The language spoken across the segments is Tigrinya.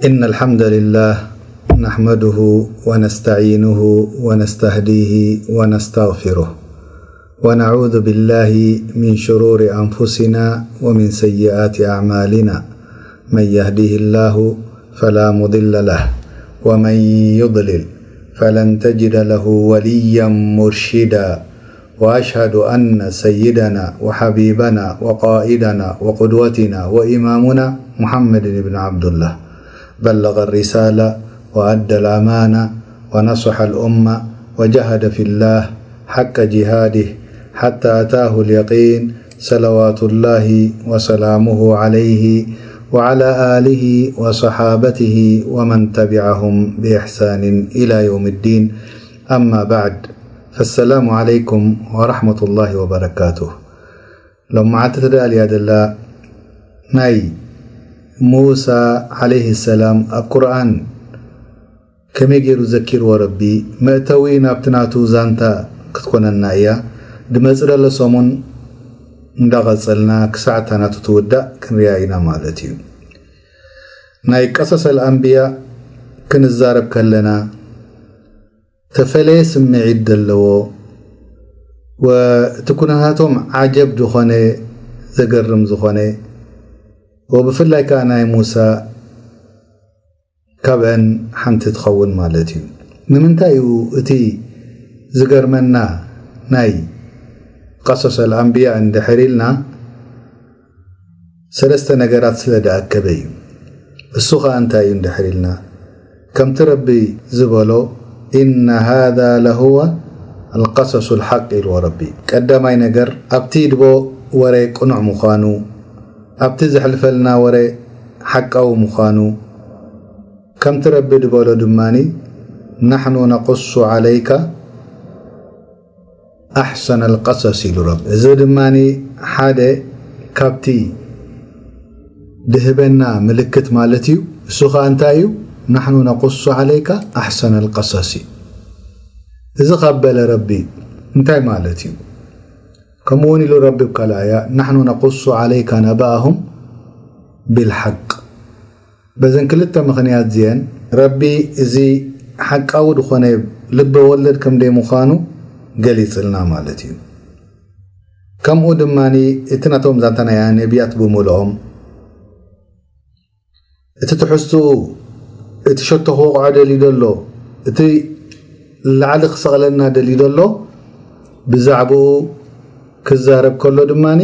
إن الحمد لله نحمده ونستعينه ونستهديه ونستغفره، ونعوذ بالله من شرور أنفسنا ومن سيئات أعمالنا. من يهده الله فلا مضل له، ومن يضلل فلن تجد له وليا مرشدا. وأشهد أن سيدنا وحبيبنا وقائدنا وقدوتنا وإمامنا محمد بن عبد الله بلغ الرسالة وأدى الأمانة ونصح الأمة وجاهد في الله حق جهاده حتى أتاه اليقين، صلوات الله وسلامه عليه وعلى آله وصحابته ومن تبعهم بإحسان إلى يوم الدين. أما بعد، فالسلام عليكم ورحمة الله وبركاته. ሎም መዓልቲ ተዳልያ ዘላ ናይ ሙሳ ዓለይሂ ሰላም ኣብ ቁርኣን ከመይ ገይሩ ዘኪርዎ ረቢ፣ መእተዊ ናብቲ ናቱ ዛንታ ክትኮነና እያ። ድመጽእ ዘሎ ሰሙን እንዳቐጸልና ክሳዕ እታ ናቱ ትውዳእ ክንሪኣ ኢና ማለት እዩ። ናይ ቀሰሰል ኣንብያ ክንዛረብ ከለና፣ ተፈለየ ስምዒት ዘለዎ፣ ወእቲ ኩነታቶም ዓጀብ ዝኾነ፣ ዘገርም ዝኾነ፣ ወብፍላይ ከኣ ናይ ሙሳ ካብአን ሓንቲ ትኸውን ማለት እዩ። ንምንታይ እዩ እቲ ዝገርመና? ናይ ቀሰሰል ኣንብያ እንድሕር ኢልና፣ ሰለስተ ነገራት ስለ ደኣከበ እዩ። እሱ ኸኣ እንታይ እዩ እንድሕር ኢልና፣ ከምቲ ረቢ ዝበሎ፣ إن هذا لهو القصص الحق ኢልዎ ረቢ። ቀዳማይ ነገር፣ ኣብቲ ድቦ ወረ ቅኑዕ ምዃኑ፣ ኣብቲ ዘሕልፈልና ወረ ሓቃዊ ምዃኑ፣ ከምቲ ረቢ ድበሎ ድማኒ፣ نحن نقص عليك أحسن القصص ኢሉ ረቢ። እዚ ድማኒ ሓደ ካብቲ ድህበና ምልክት ማለት እዩ። እሱ ኸኣ እንታይ እዩ? نحن نقص عليك أحسن القصص። እዚ ካብ በለ ረቢ እንታይ ማለት እዩ? ከምኡ እውን ኢሉ ረቢ ኣብ ካልእ ኣያ፣ نحن نقص عليك نبأهم بالحق። በዘን ክልተ ምኽንያት እዚአን ረቢ እዚ ሓቃዊ ዝኾነ ልበ ወለድ ከም ደይ ምዃኑ ገሊጽልና ማለት እዩ። ከምኡ ድማኒ እቲ ናቶም ዛንታ ናይ ነቢያት ብምልኦም፣ እቲ ትሕዝትኡ፣ እቲ ሸቶ ክወቕዖ ደልዩ ዘሎ፣ እቲ ላዕሊ ክሰቕለልና ደልዩ ዘሎ፣ ብዛዕባኡ ክዛረብ ከሎ ድማኒ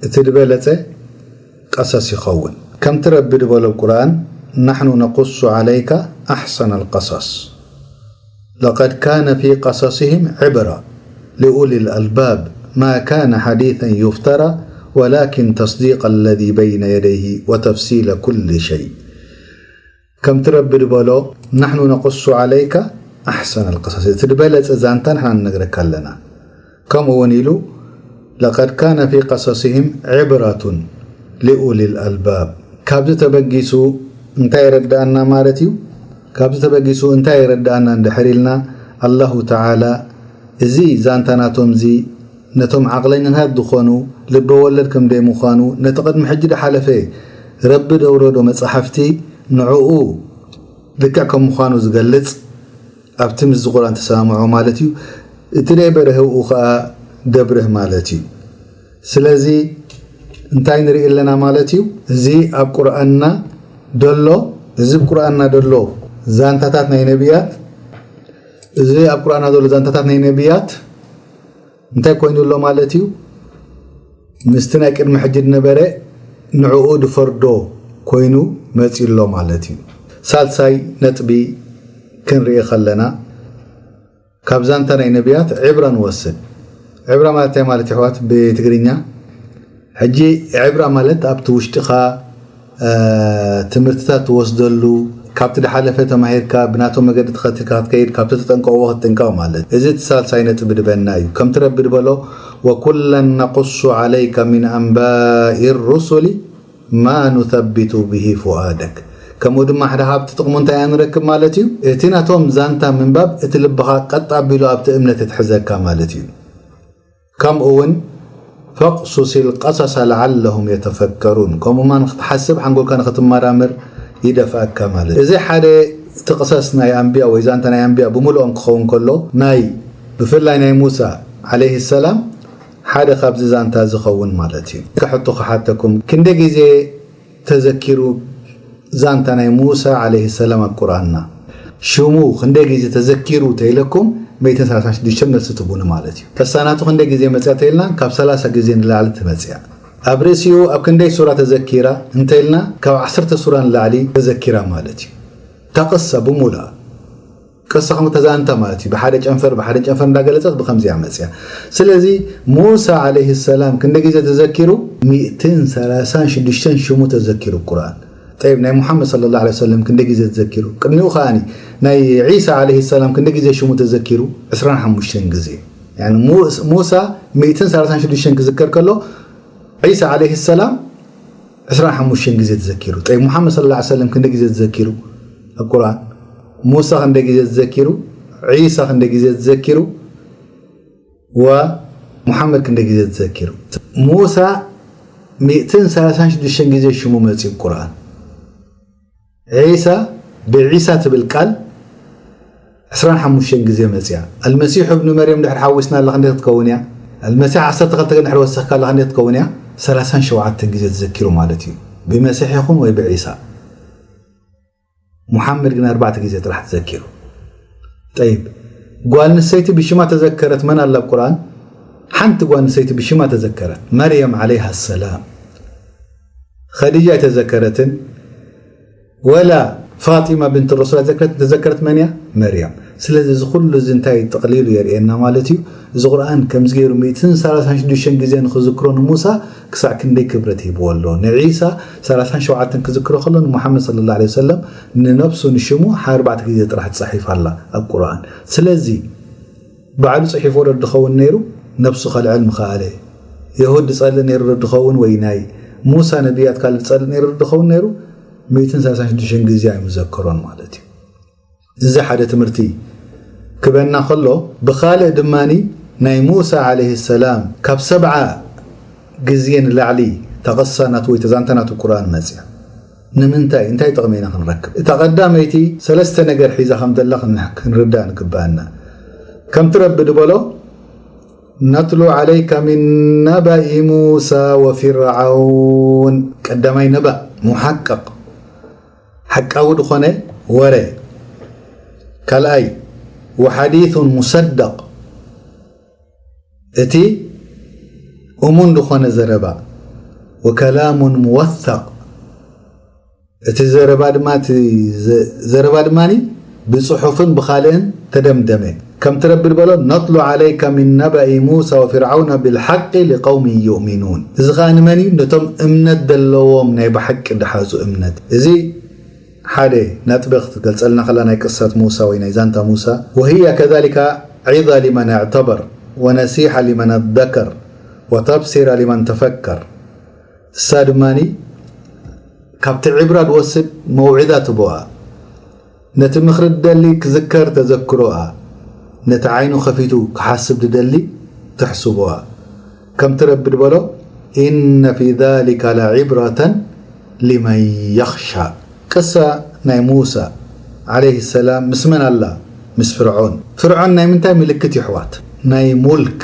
እቲ ዝበለጸ ቀሰስ ይኸውን። ከምቲ ረቢ ዝበሎ ኣብ ቁርኣን፣ نحن نقص عليك أحسن القصص. لقد كان في قصصهم عبرة لأولي الألباب ما كان حديثا يفترى ولكن تصديق الذي بين يديه وتفصيل كل شيء. ከምቲ ረቢ ዝበሎ፣ نحن نقص عليك أحسن القصص። እቲ ዝበለጸ ዛንታ ንሕና ንነግረካ ኣለና። ከምኡ እውን ኢሉ፣ لقد كان في قصصهم عبرة لأولي الألباب። ካብዚ ተበጊሱ እንታይ ይረዳእና ማለት እዩ? ካብዚ ተበጊሱ እንታይ ይረዳእና እንድሕር ኢልና፣ ኣላሁ ተዓላ እዚ ዛንታ ናቶም እዚ ነቶም ዓቕለኛታት ዝኾኑ ልበ ወለድ ከም ደይ ምዃኑ፣ ነቲ ቅድሚ ሕጂ ዝሓለፈ ረቢ ደውረዶ መጻሕፍቲ ንዕኡ ልክዕ ከም ምዃኑ ዝገልጽ ኣብቲ ምስዚ ቁርኣን ተሰማምዖ ማለት እዩ። እቲ ደይ በርህ እኡ ኸኣ ደብርህ ማለት እዩ። ስለዚ እንታይ ንርኢ ኣለና ማለት እዩ? እዚ ኣብ ቁርኣንና ደሎ፣ እዚ ኣብ ቁርኣንና ደሎ ዛንታታት ናይ ነቢያት፣ እዚ ኣብ ቁርኣንና ዘሎ ዛንታታት ናይ ነቢያት እንታይ ኮይኑ ኣሎ ማለት እዩ? ምስቲ ናይ ቅድሚ ሕጂ ዝነበረ ንዕኡ ዝፈርዶ ኮይኑ መጺኡ ኣሎ ማለት እዩ። ሳልሳይ ነጥቢ ክንርኢ ከለና፣ ካብ ዛንታ ናይ ነቢያት ዕብራ ንወስድ። ዕብራ ማለት እንታይ ማለት እዩ ኣሕዋት ብትግርኛ? ሕጂ ዕብራ ማለት ኣብቲ ውሽጥኻ፣ እ፣ ትምህርትታት ትወስደሉ፣ ካብቲ ዝሓለፈ ተማሂርካ ብናቶም መገዲ ተኸቲልካ ክትከይድ፣ ካብቲ ተጠንቀቕዎ ክትጥንቀቕ ማለት። እዚ እቲ ሳልሳይ ነጥቢ ድበና እዩ። ከምቲ ረቢ ዝበሎ፣ وكلا نقص عليك من أنباء الرسل ما نثبت به فؤادك. ከምኡ ድማ ሓደ ካብቲ ጥቕሙ እንታይ ኢና ንረክብ ማለት እዩ? እቲ ናቶም ዛንታ ምንባብ እቲ ልብኻ ቀጥ ኣቢሉ ኣብቲ እምነት የትሕዘካ ማለት እዩ። ከምኡ እውን فاقصص القصص لعلهم يتفكرون። ከምኡ ድማ ንክትሓስብ፣ ሓንጎልካ ንክትመራምር ይደፍኣካ ማለት እዩ። እዚ ሓደ እቲ ቅሰስ ናይ ኣንብያ ወይ ዛንታ ናይ ኣንብያ ብምልኦም ክኸውን ከሎ፣ ናይ ብፍላይ ናይ ሙሳ ዓለይሂ ሰላም ሓደ ካብዚ ዛንታ ዝኸውን ማለት እዩ። ሕቶ ክሓተኩም፣ ክንደይ ግዜ ተዘኪሩ ዛንታ ናይ ሙሳ ዓለይሂ ሰላም ኣብ ቁርኣንና? ሽሙ ክንደይ ግዜ ተዘኪሩ ተኢለኩም፣ ሚእትን ሰላሳን ሽዱሽተን መልሲ ትቡኒ ማለት እዩ። ከሳናቱ ክንደይ ግዜ መፅያ ተኢልና፣ ካብ ሰላሳ ግዜ ንላዕሊ ትመፅያ። ኣብ ርእሲኡ ኣብ ክንደይ ሱራ ተዘኪራ እንተኢልና፣ ካብ ዓሰርተ ሱራ ንላዕሊ ተዘኪራ ማለት እዩ። እታ ቅሳ ብሙሉኣ፣ ቅሳ ከም ተዛንታ ማለት እዩ። ብሓደ ጨንፈር፣ ብሓደ ጨንፈር እንዳገለጸት ብኸምዚኣ መጽያ። ስለዚ ሙሳ ዓለይሂ ሰላም ክንደይ ግዜ ተዘኪሩ? ሚእትን ሰላሳን ሽዱሽተን ሽሙ ተዘኪሩ ቁርኣን። ጠይብ፣ ናይ ሙሓመድ ሰለላሁ ዐለይሂ ወሰለም ክንደይ ግዜ ተዘኪሩ? ቅድሚኡ ከኣኒ ናይ ዒሳ ዓለይሂ ሰላም ክንደይ ግዜ ሽሙ ተዘኪሩ? ዕስራን ሓሙሽተን ግዜ። ያኒ ሙስ-፣ ሙሳ ሚእትን ሰላሳን ሽዱሽተን ክዝከር ከሎ፣ ዒሳ ዓለይሂ ሰላም ዕስራን ሓሙሽተን ግዜ ተዘኪሩ። ጠይብ፣ ሙሓመድ ሰለላሁ ዐለይሂ ወሰለም ክንደይ ግዜ ተዘኪሩ ኣብ ቁርኣን? ሙሳ ክንደይ ግዜ ተዘኪሩ? ዒሳ ክንደይ ግዜ ተዘኪሩ? ወሙሓመድ ክንደይ ግዜ ተዘኪሩ? ሙሳ ሚእትን ሰላሳን ሽዱሽተን ግዜ ሽሙ መጺኡ ቁርኣን። ዒሳ፣ ብዒሳ ትብል ቃል ዕስራን ሓሙሽተን ግዜ መጽያ። ኣልመሲሑ እብኒ መርየም ድሕሪ ሓዊስናላ ክንደይ ክትከውን እያ? ኣልመሲሕ ዓሰርተ ክልተ ግን ድሕሪ ወሰኽካላ ክንደይ ክትከውን እያ? ሰላሳን ሸውዓተን ግዜ ተዘኪሩ ማለት እዩ። ብመሲሕ ይኹን ወይ ብዒሳ። ሙሓመድ ግን ኣርባዕተ ግዜ ጥራሕ ተዘኪሩ። ጠይብ፣ ጓል ኣንስተይቲ ብሽማ ተዘከረት መን ኣላ ኣብ ቁርኣን? ሓንቲ ጓል ኣንስተይቲ ብሽማ ተዘከረት፣ መርየም ዓለይሃ ሰላም። ኸዲጃ ኣይተዘከረትን፣ ወላ ፋጢማ ብንት ረሱል ኣይተዘከረትን። ተዘከረት መን እያ? መርያም። ስለዚ እዚ ኩሉ እዚ እንታይ ጠቕሊሉ የርእየና ማለት እዩ? እዚ ቁርኣን ከምዚ ገይሩ ሚእትን ሰላሳን ሽዱሽተን ግዜ ንኽዝክሮ ንሙሳ ክሳዕ ክንደይ ክብረት ሂብዎ ኣሎ። ንዒሳ ሰላሳን ሸውዓተን ክዝክሮ ከሎ፣ ንሙሓመድ ሰለላሁ ዐለይሂ ወሰለም ንነብሱ ንሽሙ ሓ-፣ ኣርባዕተ ግዜ ጥራሕ ትጻሒፍ ኣላ ኣብ ቁርኣን። ስለዚ ባዕሉ ጽሒፍዎ ዶ ድኸውን ነይሩ? ነብሱ ከልዕል ምኸኣለ። የሁድ ዝጸልእ ነይሩ ዶ ድኸውን? ወይ ናይ ሙሳ ነቢያት ካልእ ዝጸልእ ነይሩ ዶ ድኸውን ነይሩ? ሚእትን ሰላሳን ሽዱሽተን ግዜ ኣይምዘከሮን ማለት እዩ። እዚ ሓደ ትምህርቲ ክበና ከሎ፣ ብኻልእ ድማኒ ናይ ሙሳ ዓለይሂ ሰላም ካብ ሰብዓ ግዜ ንላዕሊ ተቐሳ ናቱ ወይ ተዛንታ ናቱ ቁርኣን መጽያ። ንምንታይ? እንታይ ጥቕሚ ኢና ክንረክብ? እታ ቀዳመይቲ ሰለስተ ነገር ሒዛ ከም ዘላ ክን-፣ ክንርዳእ ንግብኣና። ከምቲ ረቢ ድበሎ፣ ነትሉ ዓለይከ ሚን ነባኢ ሙሳ ወፊርዓውን። ቀዳማይ ነባእ፣ ሙሓቀቕ፣ ሓቃዊ ዝኾነ ወረ። ካልኣይ፣ ወሓዲሱን ሙሰደቕ፣ እቲ እሙን ዝኾነ ዘረባ። ወከላሙን ሙወሰቕ፣ እቲ ዘረባ ድማ፣ እቲ ዘ-፣ ዘረባ ድማኒ ብጽሑፍን ብኻልእን ተደምደመ። ከምቲ ረቢ ዝበሎ፣ ነትሉ ዓለይከ ሚን ነባኢ ሙሳ ወፊርዓውነ ብልሓቂ ሊቀውሚ ዩእሚኑን። እዚ ኸኣ ንመን እዩ? ነቶም እምነት ዘለዎም፣ ናይ ብሓቂ ድሓዙ እምነት። እዚ ሓደ ነጥቢ ክትገልጸልና ከላ ናይ ቅሰት ሙሳ ወይ ናይ ዛንታ ሙሳ፣ ወህየ ከዛሊካ ዒዛ ሊመን ኣዕተበር ወነሲሓ ሊመን ኣዘከር ወተብሲራ ሊመን ተፈከር። እሳ ድማኒ ካብቲ ዕብራ ዝወስድ መውዒዛ ትቦኣ። ነቲ ምኽሪ ዝደሊ ክዝከር ተዘክሮኣ። ነቲ ዓይኑ ከፊቱ ክሓስብ ዝደሊ ትሕስቦኣ። ከምቲ ረቢ ዝበሎ፣ ኢነ ፊ ዛሊከ ለዒብረተን ሊመን የኽሻ። ቅሳ ናይ ሙሳ ዓለይሂ ሰላም ምስ መን ኣላ? ምስ ፍርዖን። ፍርዖን ናይ ምንታይ ምልክት እዩ ኣሕዋት? ናይ ሙልክ፣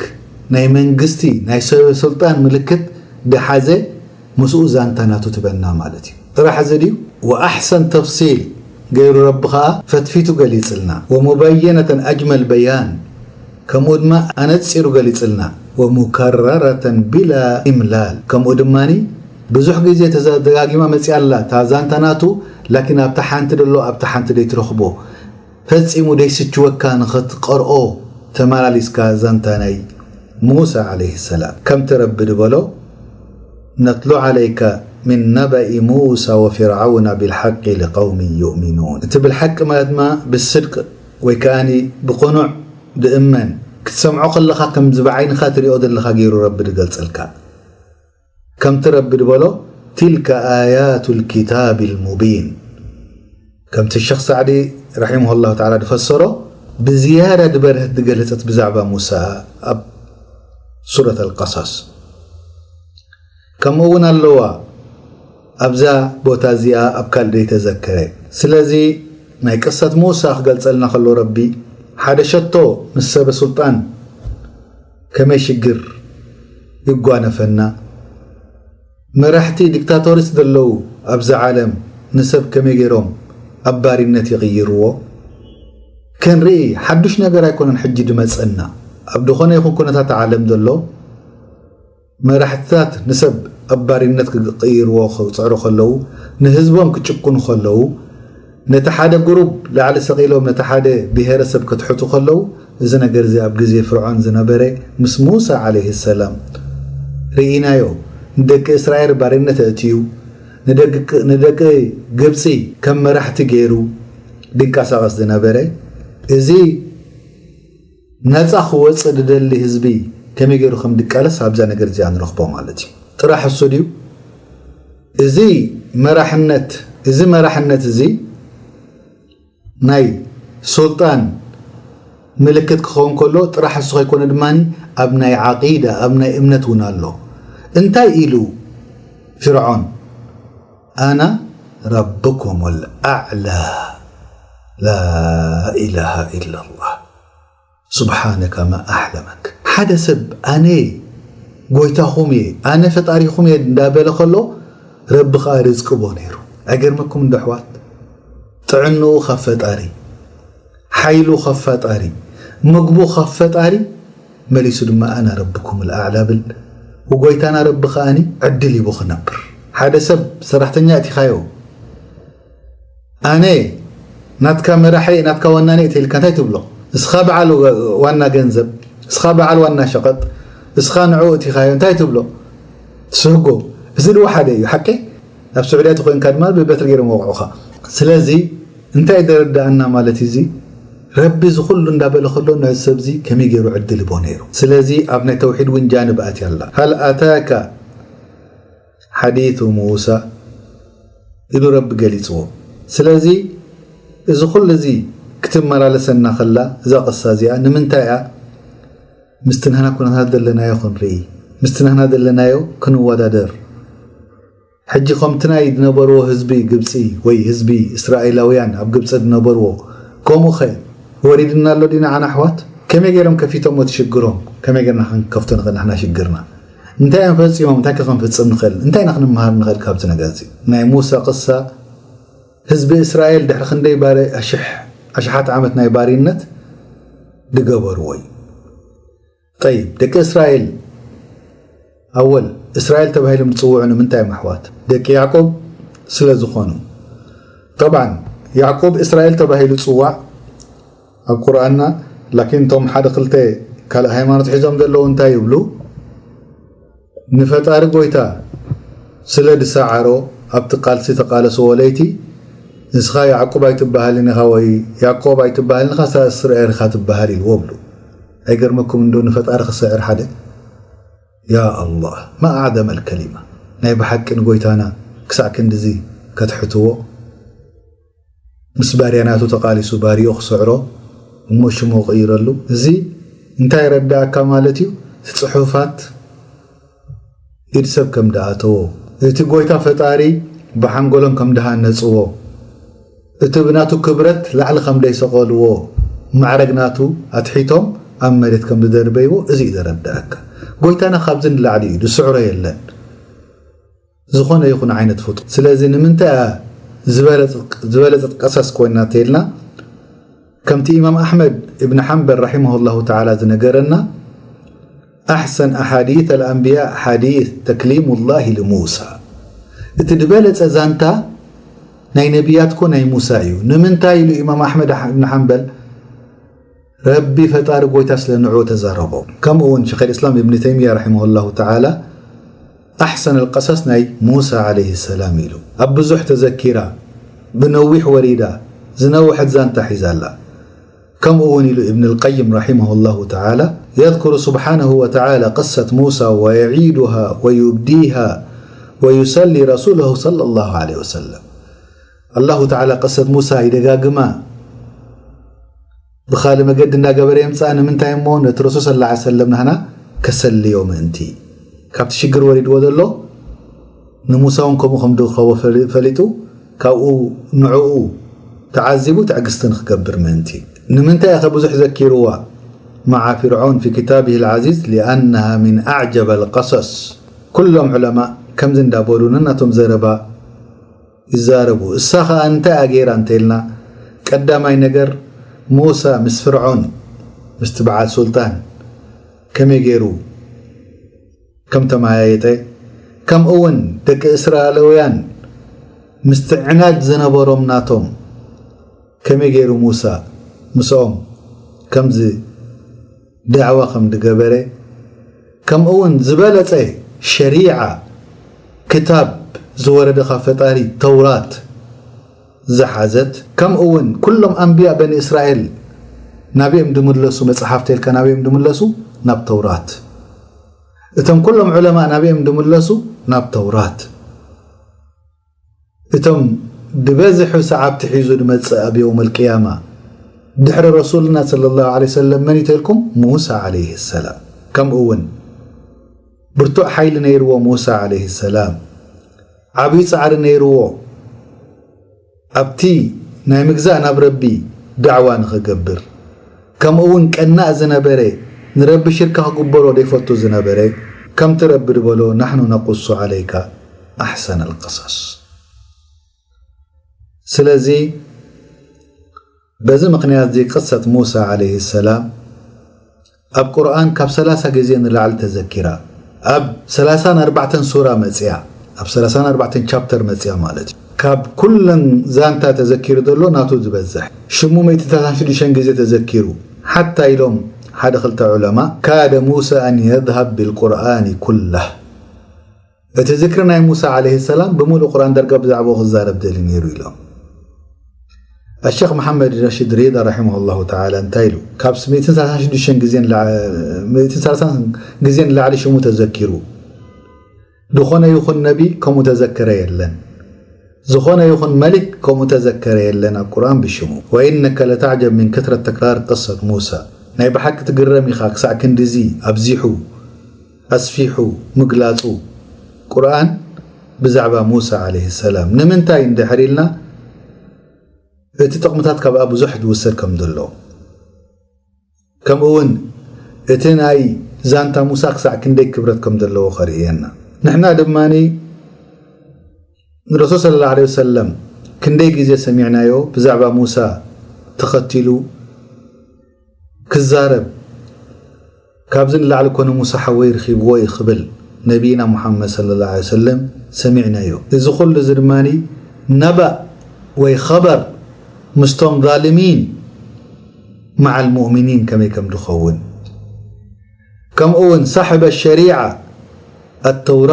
ናይ መንግስቲ፣ ናይ ሰ-፣ ስልጣን ምልክት ድሓዘ ምስኡ ዛንታ ናቱ ትበና ማለት እዩ። ጥራሕ እዚ ድዩ? ወኣሕሰን ተፍሲል ገይሩ ረቢ ኸኣ ፈትፊቱ ገሊጽልና። ወሙበየነተን ኣጅመል በያን፣ ከምኡ ድማ ኣነጺሩ ገሊጽልና። ወሙከረረተን ቢላ ኢምላል፣ ከምኡ ድማኒ ብዙሕ ግዜ ተዛ-፣ ደጋጊማ መጺኣ ኣላ እታ ዛንታ ናቱ፣ ላኪን ኣብታ ሓንቲ ደሎ ኣብታ ሓንቲ ደይትረኽቦ። ፈጺሙ ደይስችወካ ንኽትቐርኦ ተመላሊስካ ዛንታ ናይ ሙሳ ዓለይሂ ሰላም። ከምቲ ረቢ ዝበሎ፣ ነትሉ ዓለይከ ሚን ነበኢ ሙሳ ወፊርዓውነ ቢልሓቂ ሊቀውሚ ዩእሚኑን። እቲ ብልሓቂ ማለት ድማ ብስድቅ ወይ ከኣኒ ብቕኑዕ ድእመን፣ ክትሰምዖ ከለኻ ከምዚ ብዓይንኻ ትሪኦ ዘለኻ ገይሩ ረቢ ድገልጸልካ። ከምቲ ረቢ ድበሎ፣ ትልከ ኣያቱ ልኪታብ ልሙቢን። ከምቲ ሸኽ ሳዕዲ ረሒመሁላሁ ተዓላ ድፈሰሮ፣ ብዝያዳ ድበርህት ድገለጸት ብዛዕባ ሙሳ ኣብ ሱረት ኣልቀሰስ። ከምኡ እውን ኣለዋ፣ ኣብዛ ቦታ እዚኣ ኣብ ካልእ ዘይተዘከረ። ስለዚ ናይ ቅሰት ሙሳ ክገልጸልና ከሎ ረቢ ሓደ ሸቶ ምስ ሰበ ሱልጣን ከመይ ሽግር ይጓነፈና፣ መራሕቲ ዲክታቶሪስ ዘለዉ ኣብዛ ዓለም ንሰብ ከመይ ገይሮም ኣብ ባሪነት ይቕይርዎ ክንርኢ ሓዱሽ ነገር ኣይኮነን። ሕጂ ድመጸና ኣብ ዝኾነ ይኹን ኩነታት ዓለም ዘሎ መራሕትታት ንሰብ ኣብ ባሪነት ክቕይርዎ ክጽዕሩ ከለዉ፣ ንህዝቦም ክጭቁኑ ከለዉ፣ ነቲ ሓደ ግሩብ ላዕሊ ሰቒሎም ነቲ ሓደ ብሄረሰብ ከትሕቱ ከለዉ፣ እዚ ነገር እዚ ኣብ ግዜ ፍርዖን ዝነበረ ምስ ሙሳ ዓለይሂ ሰላም ርኢናዮ። ንደቂ እስራኤል ባርነት ኣእትዩ፣ ንደቂ፣ ንደቂ ግብጺ ከም መራሕቲ ገይሩ ድንቀሳቐስ ዝነበረ፣ እዚ ነጻ ክወጽእ ዝደሊ ህዝቢ ከመይ ገይሩ ከም ድቃለስ ኣብዛ ነገር እዚኣ ንረኽቦ ማለት እዩ። ጥራሕ እሱ ድዩ? እዚ መራሕነት፣ እዚ መራሕነት እዚ ናይ ሱልጣን ምልክት ክኸውን ከሎ ጥራሕ እሱ ከይኮነ ድማ ኣብ ናይ ዓቂዳ፣ ኣብ ናይ እምነት እውን ኣሎ። እንታይ ኢሉ ፍርዖን? ኣና ረብኩም ኣልኣዕላ፣ ላ ኢላሃ ኢላላህ። ሱብሓነከ ማ ኣሕለመክ። ሓደ ሰብ ኣነ ጎይታኹም እየ፣ ኣነ ፈጣሪኹም እየ እንዳበለ ከሎ ረቢ ከኣ ርዝቂ ቦ ነይሩ። ኣይገርመኩም እንዶ ኣሕዋት? ጥዕንኡ ካብ ፈጣሪ፣ ሓይሉ ካብ ፈጣሪ፣ ምግቡ ካብ ፈጣሪ፣ መሊሱ ድማ ኣና ረብኩም ልኣዕላ ብል። ወጎይታና ረቢ ከኣኒ ዕድል ሂቡ ክነብር። ሓደ ሰብ ሰራሕተኛ እቲኻዮ፣ ኣነ ናትካ መራሒ እየ፣ ናትካ ዋና እየ ተይልካ እንታይ ትብሎ? እስኻ በዓል ዋና ገንዘብ፣ እስኻ በዓል ዋና ሸቐጥ፣ እስኻ ንዕኡ እቲኻዮ እንታይ ትብሎ? ትስህጎ። እዚ ድዋ ሓደ እዩ ሓቂ። ኣብ ስዑድያ ተኮይንካ ድማ ብበትሪ ገይሮም ወቕዑኻ። ስለዚ እንታይ ደረዳእና ማለት እዩ? እዚ ረቢ እዚ ኩሉ እንዳበለ ከሎ ነዚ ሰብ እዚ ከመይ ገይሩ ዕድል ይቦ ነይሩ? ስለዚ ኣብ ናይ ተውሒድ እውን ጃንብ ኣትያ ኣላ። ሃል ኣታካ ሓዲቱ ሙሳ ኢሉ ረቢ ገሊጽዎ። ስለዚ እዚ ኩሉ እዚ ክትመላለሰና ከላ እዛ ቅሳ እዚኣ ንምንታይ እያ? ምስቲ ናህና ኩነታት ዘለናዮ ክንርኢ፣ ምስቲ ናህና ዘለናዮ ክንወዳደር። ሕጂ ከምቲ ናይ ዝነበርዎ ህዝቢ ግብጺ ወይ ህዝቢ እስራኤላውያን ኣብ ግብጺ ዝነበርዎ ከምኡ ኸ ወሪድና ኣሎ ዲና ዓና ኣሕዋት? ከመይ ገይሮም ከፊቶሞ እቲ ሽግሮም? ከመይ ገይርና ክንከፍቶ ንኽእል ንሕና ሽግርና? እንታይ እዮም ፈጺሞም? እንታይ ከ ክንፍጽም ንኽእል? እንታይ ኢና ክንመሃር ንኽእል ካብዚ ነገር እዚ? ናይ ሙሳ ቅሳ ህዝቢ እስራኤል ድሕሪ ክንደይ ባረ-፣ ኣሽሕ-፣ ኣሽሓት ዓመት ናይ ባሪነት ድገበርዎ እዩ። ጠይብ፣ ደቂ እስራኤል ኣወል እስራኤል ተባሂሎም ዝጽውዑ ንምንታይ እዮም ኣሕዋት? ደቂ ያዕቆብ ስለ ዝኾኑ። ጠብዓን ያዕቆብ እስራኤል ተባሂሉ ጽዋዕ ኣብ ቁርኣንና፣ ላኪን እቶም ሓደ ክልተ ካልእ ሃይማኖት ሒዞም ዘለዉ እንታይ ይብሉ? ንፈጣሪ ጎይታ ስለ ድሰዓሮ ኣብቲ ቃልሲ ተቃለስዎ ለይቲ፣ ንስኻ ያዕቁብ ኣይትበሃልን ኢኻ ወይ ያዕቆብ ኣይትበሃልን ኢኻ፣ ንስኻ እስራኤል ኢኻ ትበሃል ኢልዎ ብሉ። ኣይገርመኩም እንዶ ንፈጣሪ ክስዕር ሓደ? ያ ኣላህ፣ ማ ኣዕደመል ከሊማ። ናይ ብሓቂ ንጎይታና ክሳዕ ክንድዚ ከትሕትዎ? ምስ ባርያ ናቱ ተቃሊሱ ባርዮ ክስዕሮ እሞ ሽሙ ክቕይረሉ። እዚ እንታይ ረዳእካ ማለት እዩ? እቲ ጽሑፋት ኢድ ሰብ ከም ደኣተዎ፣ እቲ ጎይታ ፈጣሪ ብሓንጎሎም ከም ደሃነጽዎ፣ እቲ ብናቱ ክብረት ላዕሊ ከም ደይሰቐልዎ፣ ማዕረግ ናቱ ኣትሒቶም ኣብ መሬት ከም ዝደርበይዎ እዚ እዩ ዘረዳእካ። ጎይታና ካብዚ ንላዕሊ እዩ፣ ዝስዕሮ የለን። ዝኾነ ይኹን ዓይነት ፍጡር። ስለዚ ንምንታይ እያ ዝበለጸት፣ ዝበለጸት ቀሰስ ኮይና ተይልና? ከምቲ ኢማም ኣሕመድ እብን ሓንበል ረሒመሁ ላሁ ተዓላ ዝነገረና፣ ኣሕሰን ኣሓዲት ኣልኣንብያ ሓዲት ተክሊሙላሂ ልሙሳ። እቲ ዝበለጸ ዛንታ ናይ ነቢያት እኮ ናይ ሙሳ እዩ። ንምንታይ ኢሉ ኢማም ኣሕመድ እብን ሓንበል? ረቢ ፈጣሪ ጎይታ ስለ ንዕኡ ተዛረቦ። ከምኡ እውን ሸይኽ ኣልእስላም እብን ተይሚያ ረሒመሁ ላሁ ተዓላ ኣሕሰን ኣልቀሰስ ናይ ሙሳ ዓለይሂ ሰላም ኢሉ። ኣብ ብዙሕ ተዘኪራ፣ ብነዊሕ ወሪዳ፣ ዝነውሐት ዛንታ ሒዛ ኣላ። ከምኡ እውን ኢሉ እብን ኣልቀይም ረሒመሁ ላሁ ተዓላ፣ يذكر سبحانه وتعالى قصة موسى ويعيدها ويبديها ويسلي رسوله صلى الله عليه وسلم። ኣላሁ ተዓላ ቅሰት ሙሳ ይደጋግማ። ብኻልእ መገዲ እንዳገበረ የምጽኣ። ንምንታይ እሞ? ነቲ ረሱል ሰለላሁ ዐለይሂ ወሰለም ናህና ከሰልዮ ምእንቲ። ካብቲ ሽግር ወሪድዎ ዘሎ ንሙሳ እውን ከምኡ ከም ድኸቦ ፈሊ- ፈሊጡ ካብኡ ንዕኡ ተዓዚቡ ትዕግስቲ ንክገብር ምእንቲ። ንምንታይ ኢኸ ብዙሕ ዘኪርዋ? مع فرعون في كتابه العزيز لأنها من أعجب القصص. ኩሎም ዑለማእ ከምዚ እንዳበሉ ነናቶም ዘረባ ይዛረቡ። እሳ ኸኣ እንታይ ኣገይራ እንተኢልና፣ ቀዳማይ ነገር ሙሳ ምስ ፍርዖን ምስቲ በዓል ሱልጣን ከመይ ገይሩ ከም ተመያየጠ፣ ከምኡ እውን ደቂ እስራኤላውያን ምስቲ ዕናድ ዝነበሮም ናቶም ከመይ ገይሩ ሙሳ ምስኦም ከምዚ ዳዕዋ ከም ዝገበረ፣ ከምኡ እውን ዝበለጸ ሸሪዓ ክታብ ዝወረደ ካብ ፈጣሪ ተውራት ዝሓዘት፣ ከምኡ እውን ኩሎም ኣንብያ በኒ እስራኤል ናብኦም ድምለሱ፣ መጽሓፍቲ ኢልካ ናብኦም ድምለሱ ናብ ተውራት። እቶም ኩሎም ዑለማ ናብኦም ድምለሱ ናብ ተውራት። እቶም ዝበዝሑ ሰዓብቲ ሒዙ ድመጽእ ኣብ የውመል ቅያማ ድሕሪ ረሱልና ሰለላሁ ዐለይሂ ወሰለም መን እዩ ተልኩም? ሙሳ ዐለይሂ ሰላም። ከምኡ እውን ብርቱዕ ሓይሊ ነይርዎ ሙሳ ዐለይሂ ሰላም። ዓብዪ ጻዕሪ ነይርዎ ኣብቲ ናይ ምግዛእ ናብ ረቢ ዳዕዋ ንኽገብር። ከምኡ እውን ቀናእ ዝነበረ፣ ንረቢ ሽርካ ክግበሮ ዘይፈቱ ዝነበረ፣ ከምቲ ረቢ ዝበሎ ናሕኑ ነቁሱ ዐለይካ ኣሕሰነል ቀሰስ። ስለዚ በዚ ምኽንያት እዚ ቅሰት ሙሳ ዐለይሂ ሰላም ኣብ ቁርኣን ካብ ሰላሳ ግዜ ንላዕሊ ተዘኪራ። ኣብ ሰላሳን ኣርባዕተን ሱራ መጽያ፣ ኣብ ሰላሳን ኣርባዕተን ቻፕተር መጽያ ማለት እዩ። ካብ ኩለን ዛንታ ተዘኪሩ ዘሎ ናቱ ዝበዝሕ ሽሙ ሚእትን ሰላሳን ሽዱሽተን ግዜ ተዘኪሩ። ሓታ ኢሎም ሓደ ክልተ ዑለማ ካደ ሙሳ ኣን የዝሃብ ቢልቁርኣኒ ኩላህ። እቲ ዝክሪ ናይ ሙሳ ዐለይሂ ሰላም ብምሉእ ቁርኣን ዳርጋ ብዛዕባኡ ክዛረብ ደልዩ ነይሩ ኢሎም። ኣሸኽ መሓመድ ረሽድ ሪዳ ረሒመሁ ላሁ ተዓላ እንታይ ኢሉ? ካብ ሚእትን ሰላሳን ሽዱሽተን ግዜን ላ- ሚእትን ሰላሳን ግዜን ላዕሊ ሽሙ ተዘኪሩ። ዝኾነ ይኹን ነቢ ከምኡ ተዘከረ የለን። ዝኾነ ይኹን መሊክ ከምኡ ተዘከረ የለን ኣብ ቁርኣን ብሽሙ። ወኢነከ ለተዕጀብ ሚን ከትረት ተክራር ቅሰት ሙሳ። ናይ ብሓቂ ትግረም ኢኻ ክሳዕ ክንድዚ ኣብዚሑ ኣስፊሑ ምግላጹ ቁርኣን ብዛዕባ ሙሳ ዐለይሂ ሰላም። ንምንታይ እንድሕር ኢልና፣ እቲ ጥቕምታት ካብኣ ብዙሕ ዝውሰድ ከም ዘሎ፣ ከምኡ እውን እቲ ናይ ዛንታ ሙሳ ክሳዕ ክንደይ ክብረት ከም ዘለዎ ከርእየና። ንሕና ድማ ንረሱል ሰለላሁ ዐለይሂ ወሰለም ክንደይ ግዜ ሰሚዕናዮ ብዛዕባ ሙሳ ተኸቲሉ ክዛረብ፣ ካብዚ ንላዕሊ ኮነ ሙሳ ሓወይ ርኺብዎ እዩ ክብል ነቢይና ሙሓመድ ሰለላሁ ዐለይሂ ወሰለም ሰሚዕናዮ። እዚ ኩሉ እዚ ድማ ነባእ ወይ ኸበር ምስቶም ዛልሚን መዓል ሙእሚኒን ከመይ ከም ዝኸውን፣ ከምኡ እውን ሳሕበ ሸሪዓ ኣተውራ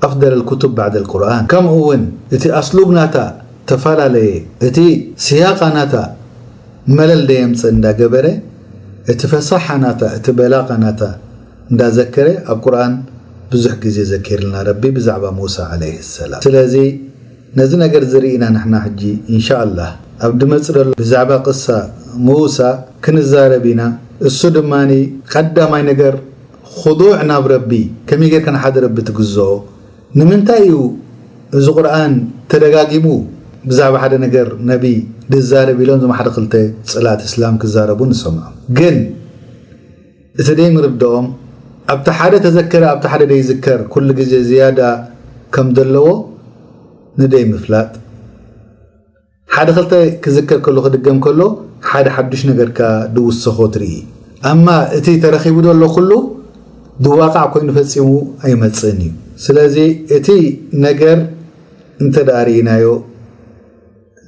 ኣፍደል ልኩቱብ ባዕድ ልቁርኣን። ከምኡ እውን እቲ ኣስሉብ ናታ ተፈላለየ፣ እቲ ስያቃ ናታ መለል ደየምፅእ እንዳገበረ፣ እቲ ፈሳሓ ናታ፣ እቲ በላቃ ናታ እንዳዘከረ ኣብ ቁርኣን ብዙሕ ግዜ ዘኪርልና ረቢ ብዛዕባ ሙሳ ዓለይሂ ሰላም። ስለዚ ነዚ ነገር ዝርኢና ንሕና ሕጂ ኢንሻኣላህ ኣብ ድመፅ ዘሎ ብዛዕባ ቅሳ ሙሳ ክንዛረብ ኢና። እሱ ድማ ቀዳማይ ነገር ኹዱዕ ናብ ረቢ፣ ከመይ ጌርካ ንሓደ ረቢ ትግዝኦ? ንምንታይ እዩ እዚ ቁርኣን ተደጋጊሙ ብዛዕባ ሓደ ነገር ነቢ ድዛረብ ኢሎም እዞም ሓደ ክልተ ጽላት እስላም ክዛረቡ ንሰምዖም። ግን እቲ ደይምርድኦም ኣብቲ ሓደ ተዘከረ ኣብቲ ሓደ ደይዝከር ኩሉ ግዜ ዝያዳ ከም ዘለዎ ንደይ ምፍላጥ። ሓደ ክልተ ክዝከር ከሎ ክድገም ከሎ ሓደ ሓዱሽ ነገር ከኣ ድውሰኾ ትርኢ። ኣማ እቲ ተረኺቡ ዘሎ ኩሉ ድዋቃዕ ኮይኑ ፈጺሙ ኣይመጽእን እዩ። ስለዚ እቲ ነገር እንተ ደኣ ርኢናዮ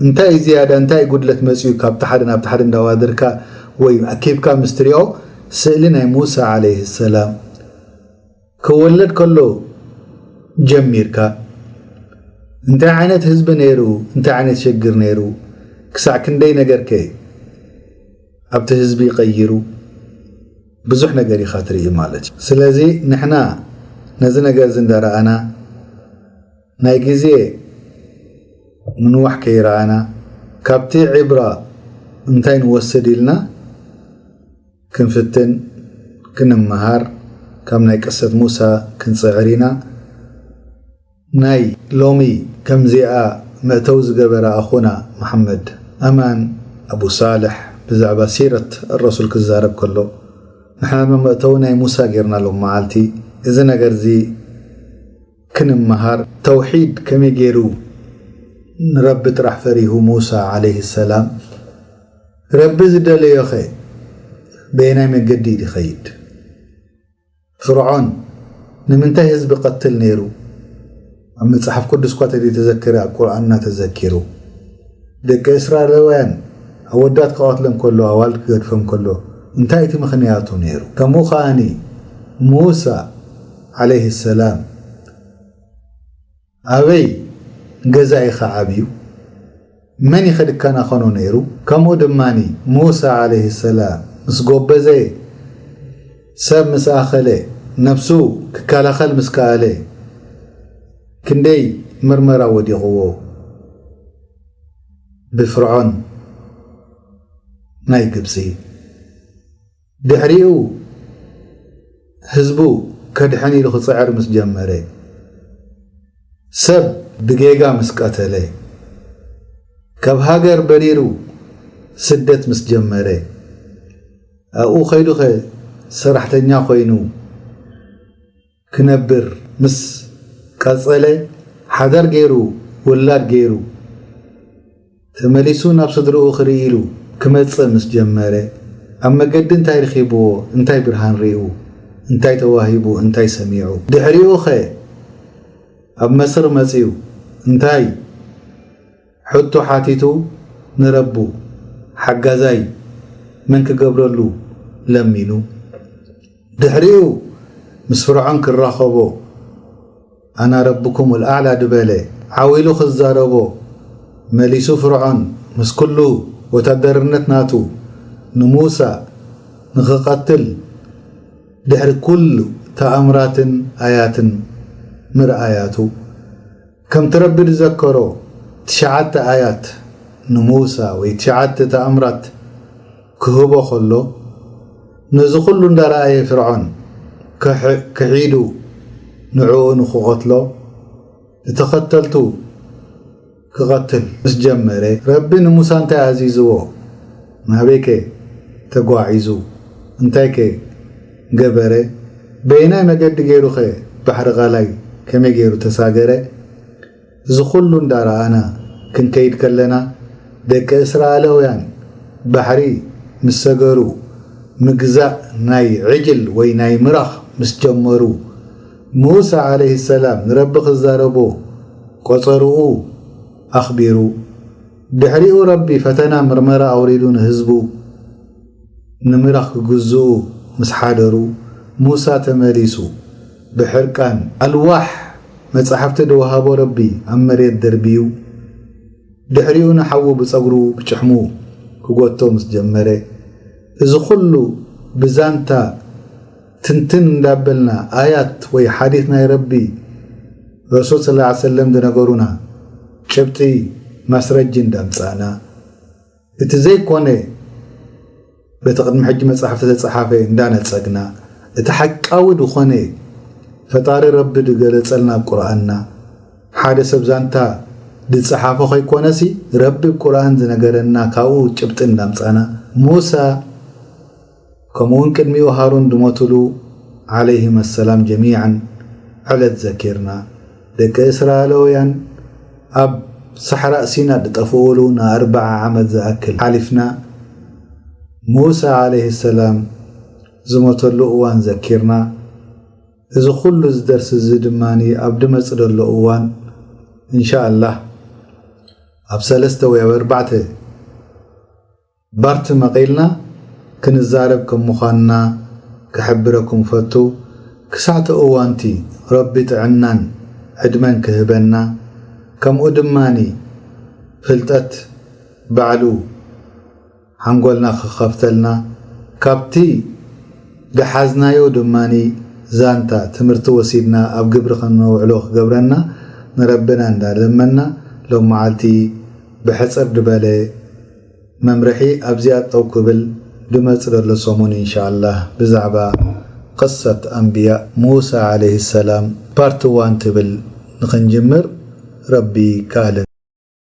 እንታይ ዝያዳ እንታይ ጉድለት መጽኡ ካብቲ ሓደ ናብቲ ሓደ እንዳዋደርካ ወይ ኣኪብካ ምስ ትሪኦ ስእሊ ናይ ሙሳ ዓለይሂ ሰላም ክወለድ ከሎ ጀሚርካ እንታይ ዓይነት ህዝቢ ነይሩ፣ እንታይ ዓይነት ሸግር ነይሩ፣ ክሳዕ ክንደይ ነገርከ ኣብቲ ህዝቢ ቀይሩ ብዙሕ ነገር ኢኻ ትርኢ ማለት እዩ። ስለዚ ንሕና ነዚ ነገር እዚ እንዳረኣና ናይ ግዜ ምንዋሕ ከይረኣና ካብቲ ዒብራ እንታይ ንወስድ ኢልና ክንፍትን ክንመሃር ካብ ናይ ቅሰት ሙሳ ክንጽዕር ኢና። ናይ ሎሚ ከምዚኣ መእተው ዝገበረ ኣኹና መሓመድ ኣማን ኣቡ ሳልሕ ብዛዕባ ሲረት ረሱል ክዛረብ ከሎ፣ ንሕና መእተዊ ናይ ሙሳ ጌርና ሎም መዓልቲ። እዚ ነገር እዚ ክንመሃር፣ ተውሒድ ከመይ ገይሩ ንረቢ ጥራሕ ፈሪሁ ሙሳ ዓለይሂ ሰላም፣ ረቢ ዝደለዮኸ በየናይ መገዲ እዩ ዝኸይድ? ፍርዖን ንምንታይ ህዝቢ ቀትል ነይሩ? ኣብ መጽሓፍ ቅዱስ እኳ ተዘይተዘከረ ኣብ ቁርኣንና ተዘኪሩ። ደቂ እስራኤላውያን ኣወዳት ክቐትሎም ከሎ፣ ኣዋልድ ክገድፎም ከሎ እንታይ እቲ ምኽንያቱ ነይሩ? ከምኡ ከኣኒ ሙሳ ዓለይሂ ሰላም ኣበይ ገዛ ኢኻ ዓብዩ? መን ኢኸ ድካና ኾኖ ነይሩ? ከምኡ ድማኒ ሙሳ ዓለይሂ ሰላም ምስ ጎበዘ፣ ሰብ ምስ ኣኸለ፣ ነፍሱ ክከላኸል ምስ ከኣለ፣ ክንደይ መርመራ ወዲቕዎ ብፍርዖን ናይ ግብጺ። ድሕሪኡ ህዝቡ ከድሕን ኢሉ ክጽዕር ምስ ጀመረ፣ ሰብ ብጌጋ ምስ ቀተለ፣ ካብ ሃገር በሪሩ ስደት ምስ ጀመረ፣ ኣብኡ ከይዱኸ ሰራሕተኛ ኮይኑ ክነብር ምስ ቀጸለ፣ ሓዳር ገይሩ፣ ውላድ ገይሩ፣ ተመሊሱ ናብ ስድርኡ ክርኢ ኢሉ ክመጽእ ምስ ጀመረ፣ ኣብ መገዲ እንታይ ረኺብዎ? እንታይ ብርሃን ሪኡ? እንታይ ተዋሂቡ? እንታይ ሰሚዑ? ድሕሪኡኸ ኣብ መስር መጺኡ እንታይ ሕቶ ሓቲቱ? ንረቡ ሓጋዛይ መን ክገብረሉ ለሚኑ? ድሕሪኡ ምስ ፍርዖን ክራኸቦ፣ ኣና ረብኩም ልኣዕላ ድበለ ዓው ኢሉ ክዛረቦ፣ መሊሱ ፍርዖን ምስ ኩሉ ወታደርነት ናቱ ንሙሳ ንኽቐትል፣ ድሕሪ ኩሉ ተኣምራትን ኣያትን ምርኣያቱ፣ ከምቲ ረቢ ዝዘከሮ ትሽዓተ ኣያት ንሙሳ ወይ ትሽዓተ ተኣምራት ክህቦ ከሎ፣ ነዚ ኩሉ እንዳረኣየ ፍርዖን ክሕ-፣ ክሒዱ ንዕኡ ንኽቐትሎ፣ ንተኸተልቱ ክቐትል ምስ ጀመረ፣ ረቢ ንሙሳ እንታይ ኣዚዝዎ? ናበይከ ተጓዒዙ? እንታይከ ገበረ? በየናይ መገዲ ገይሩኸ ባሕሪ ቃላይ ከመይ ገይሩ ተሳገረ? እዚ ኩሉ እንዳረኣና ክንከይድ ከለና፣ ደቂ እስራኤላውያን ባሕሪ ምስ ሰገሩ፣ ምግዛእ ናይ ዕጅል ወይ ናይ ምራኽ ምስ ጀመሩ፣ ሙሳ ዓለይሂ ሰላም ንረቢ ክዛረቦ ቆጸርኡ ኣኽቢሩ። ድሕሪኡ ረቢ ፈተና ምርመራ ኣውሪዱ ንህዝቡ ንምራኽ ክግዝኡ ምስ ሓደሩ፣ ሙሳ ተመሊሱ ብሕርቃን ኣልዋሕ መጻሕፍቲ ዝወሃቦ ረቢ ኣብ መሬት ደርብዩ፣ ድሕሪኡ ንሓዉ ብጸጉሩ ብጭሕሙ ክጎቶ ምስ ጀመረ፣ እዚ ኩሉ ብዛንታ ትንትን እንዳበልና ኣያት ወይ ሓዲት ናይ ረቢ ረሱል ሰለላሁ ዐለይሂ ወሰለም ዝነገሩና ጭብጢ ማስረጂ እንዳምጻእና፣ እቲ ዘይኮነ በቲ ቅድሚ ሕጂ መጻሕፍቲ ዝተጻሓፈ እንዳነጸግና፣ እቲ ሓቃዊ ዝኾነ ፈጣሪ ረቢ ዝገለጸልና ኣብ ቁርኣንና፣ ሓደ ሰብ ዛንታ ዝጸሓፎ ከይኮነሲ፣ ረቢ ኣብ ቁርኣን ዝነገረና ካብኡ ጭብጢ እንዳምጻና፣ ሙሳ ከምኡውን ቅድሚኡ ሃሩን ዝሞቱሉ ዓለይሂም ኣሰላም ጀሚዓን ዕለት ዘኪርና፣ ደቂ እስራኤላውያን ኣብ ሳሕራእ ሲና ዝጠፍኡሉ ንኣርብዓ ዓመት ዝኣክል ሓሊፍና፣ ሙሳ ዓለይሂ ሰላም ዝሞተሉ እዋን ዘኪርና፣ እዚ ኩሉ እዚ ደርሲ እዚ ድማ ኣብ ዝመጽእ ዘሎ እዋን እንሻኣላህ ኣብ ሰለስተ ወይ ኣብ ኣርባዕተ ባርቲ መቒልና ክንዛረብ ከም ምዃንና ክሕብረኩም እፈቱ። ክሳዕቲ እዋንቲ ረቢ ጥዕናን ዕድመን ክህበና፣ ከምኡ ድማኒ ፍልጠት ባዕሉ ሓንጎልና ክኸፍተልና፣ ካብቲ ዝሓዝናዮ ድማኒ ዛንታ ትምህርቲ ወሲድና ኣብ ግብሪ ከነውዕሎ ክገብረና ንረብና እንዳለመና፣ ሎም መዓልቲ ብሕጽር ዝበለ መምርሒ ኣብዚኣ ጠው ክብል ድመጽእ ዘሎ ሰሙን ኢንሻኣላህ ብዛዕባ ቅሰት ኣንብያ ሙሳ ዓለይሂ ሰላም ፓርት ዋን ትብል ንኸንጅምር ረቢ ከኣልን።